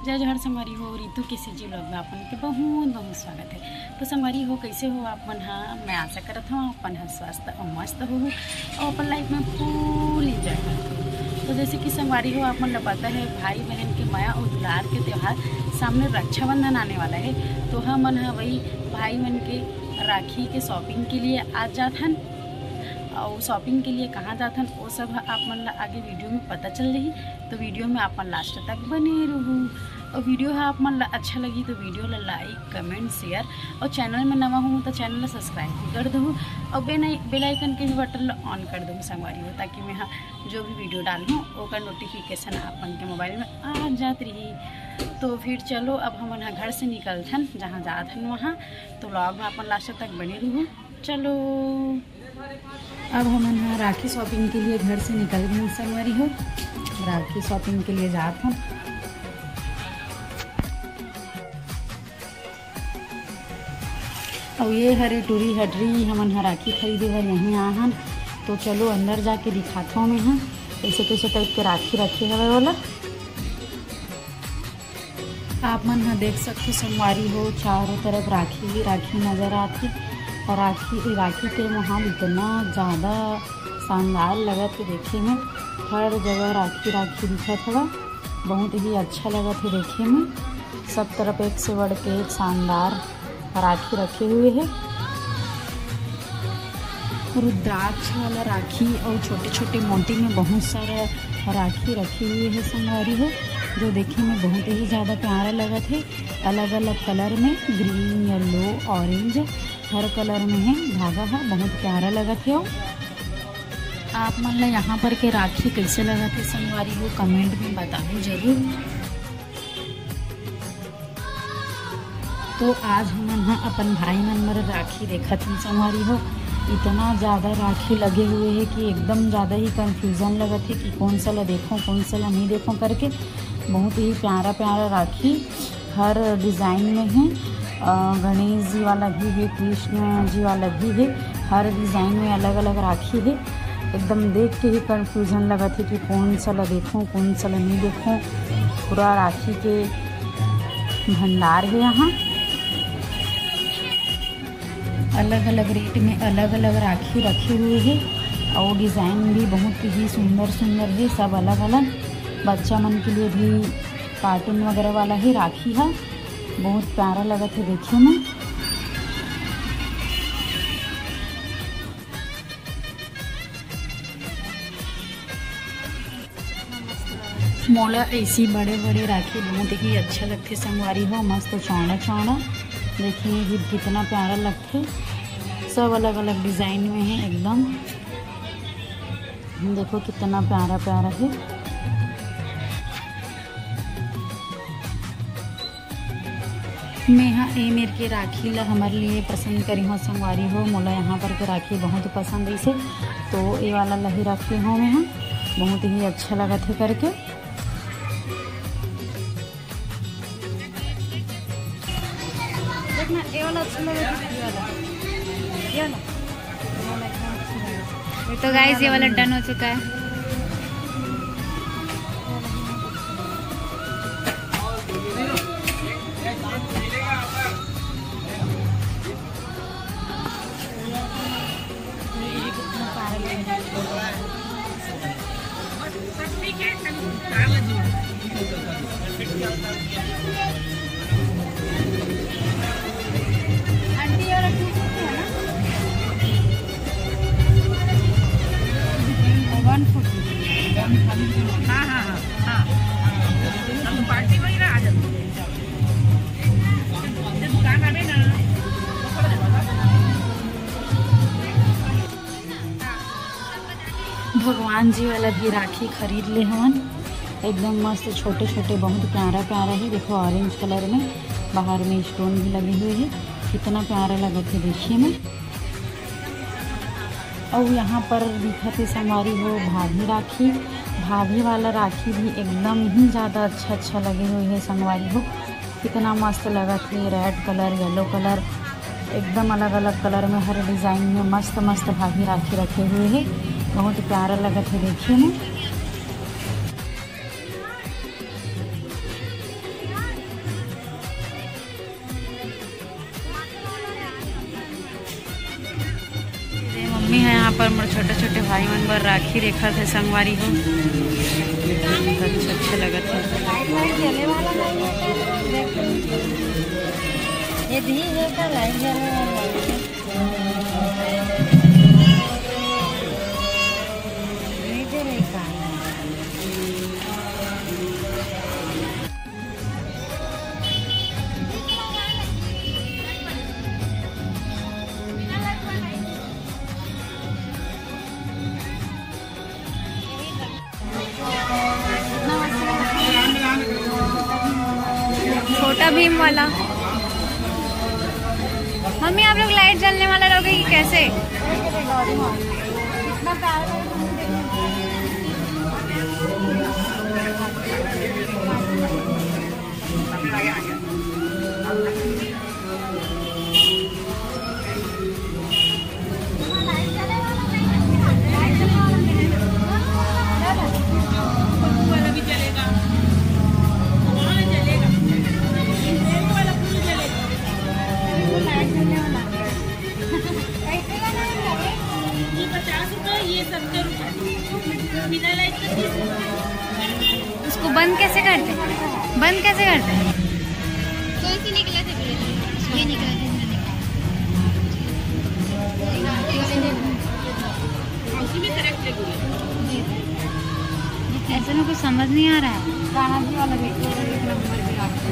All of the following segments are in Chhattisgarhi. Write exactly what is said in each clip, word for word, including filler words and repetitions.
जय जोहार संगवारी हो, रितु के CG vlog में आप मन के बहुत बहुत स्वागत है। तो संगवारी हो, कैसे हो आप मन हा? मैं आशा करत हूँ आप मन हा स्वस्थ और मस्त हो और अपन life में full enjoy करत हो। तो जैसे कि संगवारी हो, आप मन ला पता है, भाई बहन के मया और दुलार के त्यौहार सामने रक्षाबंधन आने वाला है। तो हमन हा वही भाई मन के राखी के shopping के लिए आज जात हन। और shopping के लिए कहाँ जात हन, वो सब ह आप मन ला आगे video में पता चल रही। तो video में आप मन last तक बने रहू। और video ह आप मन ला अच्छा लगी तो video ला like, comment, share और channel में नवा हूँ तो channel ला subscribe भी कर दहू और bell, bell icon के भी button ला on कर दहू संगवारी हो, ताकि मैं हा जो भी video डालहूँ ओकर notification आप मन के mobile में आ जात रही। तो फिर चलो, अब हमन हा घर से निकलथन, जहाँ जात हन वहाँ। तो vlog में आप मन last तक बने रहू। चलो, अब हमन हा राखी shopping के लिए घर से निकल गए संगवारी हो, राखी shopping के लिए जात हन। और ये हरे टूरी हटरी हमन हा राखी खरीदे बर यहीं आ हन। तो चलो अंदर जाके दिखात हूँ मैं हा कैसे कैसे type के राखी रखे हवे ओला। आप मन ह देख सकथो संगवारी हो, चारों तरफ राखी ही राखी नजर आत हे। और राखी, राखी के माहौल इतना ज़्यादा शानदार लगत हे देखे में, हर जगह राखी राखी दिखत हवय, बहुत ही अच्छा लगत हे देखे में। सब तरफ एक से बढ़ के एक शानदार राखी रखे हुए हे। रुद्राक्ष वाला राखी और छोटे छोटे मोती में बहुत सारा राखी रखे हुए हे संगवारी हो, जो देखे में बहुत ही ज़्यादा प्यारा लगत हे। अलग अलग colour में, green, yellow, orange, हर colour में हे। धागा ह बहुत प्यारा लगत हे। आप मन ला यहाँ पर के राखी कैसे लगत हे संगवारी हो, comment में बताहू जरूर। तो आज हमन ह अपन भाई मन बर राखी देखत हन संगवारी हो। इतना ज़्यादा राखी लगे हुए हे कि एकदम ज़्यादा ही confusion लगत हे कि कौन सा ला देखों, कौन सा ला नहीं देखों करके। बहुत ही प्यारा प्यारा राखी हर design में हे। अ, गणेश जी वाला भी हे, कृष्ण जी वाला भी हे, हर design में अलग अलग राखी हे। एकदम देख के ही confusion लगत हे कि कौन सा ला देखों, कौन सा ला नहीं देखों। पूरा राखी के भंडार हे यहाँ। अलग-अलग rate में अलग-अलग राखी रखे हुए हे और design भी बहुत ही सुंदर-सुंदर हे, सब अलग-अलग। बच्चा मन के लिए भी cartoon वगैरह वाला ही राखी हे, बहुत प्यारा लगत हे देखे में। मोला ऐसी बड़े-बड़े राखी बहुत ही अच्छा लगथे संगवारी हो, मस्त चौड़ा-चौड़ा। देखिए ये भी कितना प्यारा लगथे, सब अलग-अलग design में हे एकदम। देखो कितना प्यारा-प्यारा हे। मेहा ए मेर के राखी ला हमर लिए पसंद करी हो संगवारी हो, मोला यहाँ पर के राखी बहुत पसंद आइसे, तो ए वाला ला ही राखी हो मेहा, बहुत ही अच्छा लगत हे करके। देखना, ए वाला अच्छा लगे, ये वाला, ये वाला। तो गाइस, ये वाला डन हो चुका है। वन फोर्टी। हाँ, हाँ, हाँ, हाँ। हम पार्टी वही ना आ जाते। दुकान आवे ना। भगवान जी वाला भी राखी खरीद ले हवन। एकदम मस्त छोटे छोटे, बहुत प्यारा प्यारा है। देखो, ऑरेंज कलर में बाहर में स्टोन भी लगे हुए हैं। कितना प्यारा लगत है देखिए में। और यहाँ पर दिखत है संगवारी हो भाभी राखी। भाभी वाला राखी भी एकदम ही ज़्यादा अच्छा अच्छा लगे हुए है संगवारी हो। कितना मस्त लगत है, रेड कलर, येलो कलर, एकदम अलग अलग कलर में हर डिजाइन में मस्त मस्त भाभी राखी रखे हुए है। बहुत प्यारा लगत है देखिए में। पर मोर छोटे छोटे भाई मन बर राखी रेखत हे संगवारी हो। अच्छा अच्छा लगत हे। ये भी है का लाइट जलने वाला है। ये दे रही का। छोटा भीम वाला। मम्मी, आप लोग लाइट जलने वाला रहोगे कि कैसे? उसको बंद कैसे करते? बंद कैसे करते? कौन सी निकला था? ये निकला था। ऐसे में कुछ समझ नहीं आ रहा है। कान्हा जी वाला देखो, एक नंबर के आपको।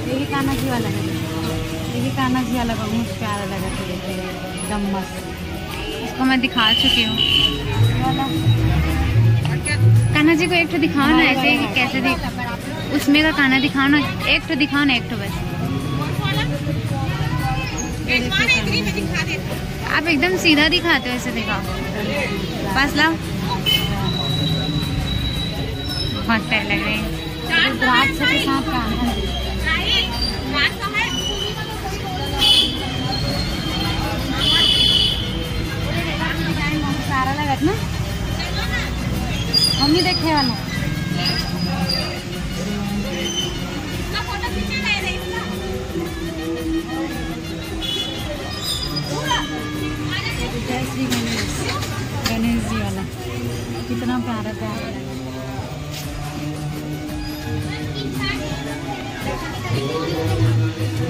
यही कान्हा जी वाला है, यही कान्हा जी वाला बहुत प्यारा लगा था, देखिए, एकदम मस्त। इसको मैं दिखा चुकी हूँ। कान्हा जी को एक ठो दिखाओ ना, ऐसे ही कैसे दिख, उसमें का कान्हा दिखाओ ना, एक ठो दिखाओ ना, एक ठो बस। आप एकदम सीधा दिखाते हो, ऐसे दिखाओ, पास लाओ। बहुत प्यारे लग रहे हैं। रुद्राक्ष के साथ कान्हा जी। सारा लगत ना, हम ही देखे वाला। जय श्री गणेश, गणेश जी वाला कितना प्यारा प्यारा।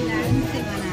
लाइन से बना